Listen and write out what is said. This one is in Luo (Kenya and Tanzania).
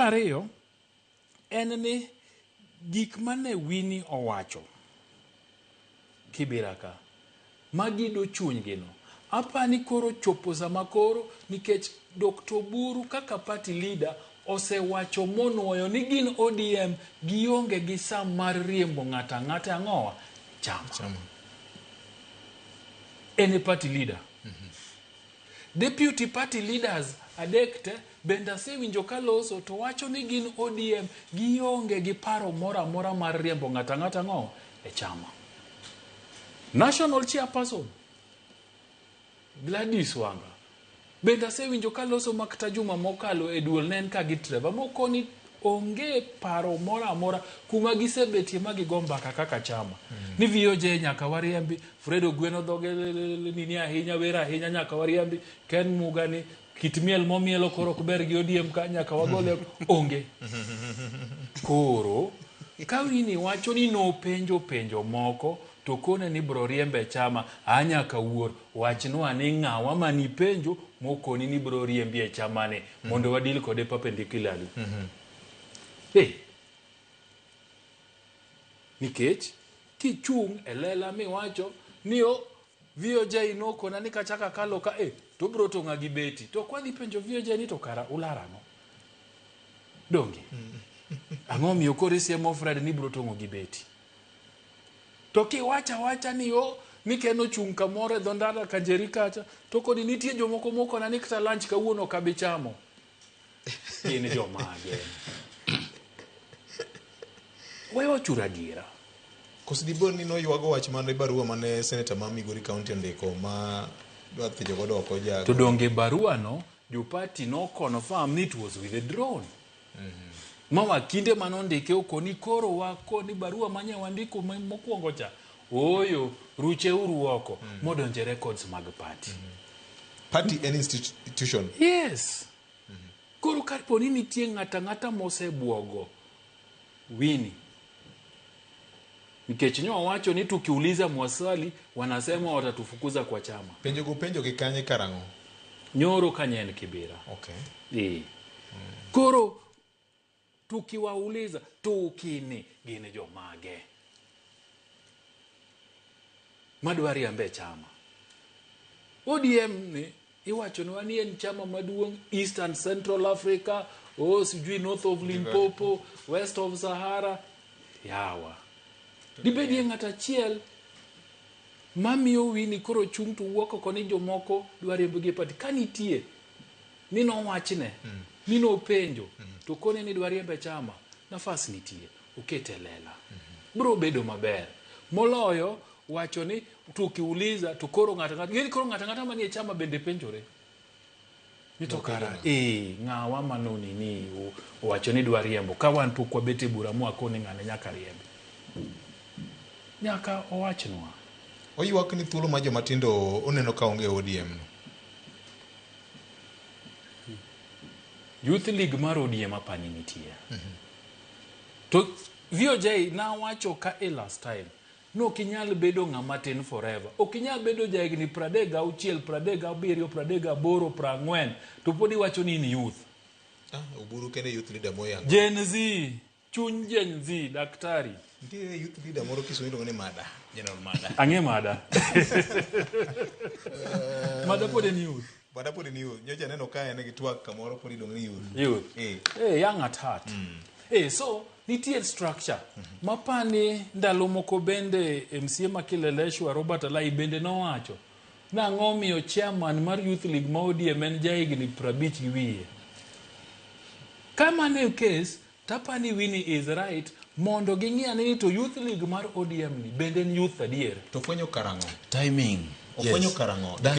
Ariyo en ni gik mane Winnie owacho Kibira ka magido chunygi no apani koro chopo sama koro nikech Dr. Oburu kaka party leader osewacho monuoyo ni gin ODM gionge gi saa mar riembo ng'ato ang'ata ang'owa chama. Chama. En e party leader. Deputy party leaders adek te bende asewinjo ka loso to wacho ni gin ODM gionge gi paro moro amora mar riembo ng'ato ang'ata ang'o e chama. National chairperson Gladys Wanga bende asewinjo ka loso makata juma mokalo e duol ne en ka gi Trevor mokoni onge paro moro amora kuma gisebetie ma gigo mbaka kaka chama ni VOJ nyaka wariembi, Fred Ogweno dhoge nini ahinya, wer ahinya nyaka wariembi, Ken Muga ni kit miel momielo koro ok ber gi ODM ka nyaka wagole onge. Koro ka Winnie wacho ni nopenjo penjo moko to kone ni bro riembe e chama, a nyaka wuor wachnwa ni ng'awa manipenjo mokoni ni bro riembi e chama ni mondo wadil kode perpendicularly. Hey. Nikech kichung' e lela miwacho ni o VOJ nokona ni kachako akalo ka e to bro tong'a gi beti. To kwadhi penjo VOJ ni to kara ular ang'o? Donge? Ang'o miyo koro isiemo Fred ni bro tong'o gi beti? To kiwacho awacha ni o ni Ken ochung' kamoro e dho ndara Kanjeri kacha to koni nitie jomoko mokona ni kata lunch kawuono ok abi chamo. Gin jomage? We wachuru adiera. Koso dipo ni noywago wach mane barua mane seneta ma Migori County ondiko ma dwa thicho godo oko ja To donge barua no jo party no confirm ni it was withdrawn. Ma wakinde mane ondike okoni koro wakoni barua manye wandiko mokwongo cha. Ooyo, ruche uru oko modonje records mag party. Party en institution. Yes. Koro kapo ni nitie ng'ato ang'ata mosebuogo Winnie, nikech nyo wacho ni tukiuliza mwaswali wanasema watatufukuza kwa chama. Penjo go penjo gi kanye karang'o? Nyoro kanye en Kibera. Okay. Koro tukiwauliza tukini gin jomage madwa riembe e chama. ODM ni iwachonwa ni en chama maduong' East and Central Africa, oh, sijui north of Limpopo, west of Sahara. Yawa. Dibedie ng'at achiel mamiyo Winnie koro chung' to wuok oko ni jomoko dwa riembogi e party. Ka nitie ni nowachne, ni nopenjo, to kone ni dwa riembe chama, nafas nitie, okete lela. Bro bedo maber. Moloyo wacho ni tukiuliza to koro ng'ato ng'ato, ng'eni koro ng'ato ang'ata manie chama bende penjore. Ni to kara, ng'awa manoni ni owacho ni dwa riembo, ka wan pok wabet e bura mwakoni ng'ane nyaka riembi. Nyaka owachnwa. Oywak ni thuolo ma joma tindo oneno ka onge ODM no. Youth League mar ODM apani nitie. To VOJ nawacho ka e last time, no ok inyal bedo ng'ama tin forever. Ok inyal bedo jahigni 36, 37, 38, 40 to pod iwacho ni in youth. Oburu kende youth leader moyango. Gen Z, chuny Gen Z, daktari. Nitie youth leader moro Kisumu iluongo ni Mada, General Mada. Ang'e Mada. Mada pod en youth. Mada pod en youth. Nyocha aneno ka en gi twak kamoro pod iluongo ni youth. Youth. Young at heart. So nitie structure. Mapani ndalo moko bende MCA ma Kileleshwa Robert Alai bende nowacho nang'o miyo chairman mar Youth League ma ODM en jahigni 50 gi wiye. Ka mano e case, tapani Winnie is right mondo ging'i ane ni to Youth League mar ODM ni bende en youth adier. To fwenyo karang'o? Timing. Ofwenyo karang'o?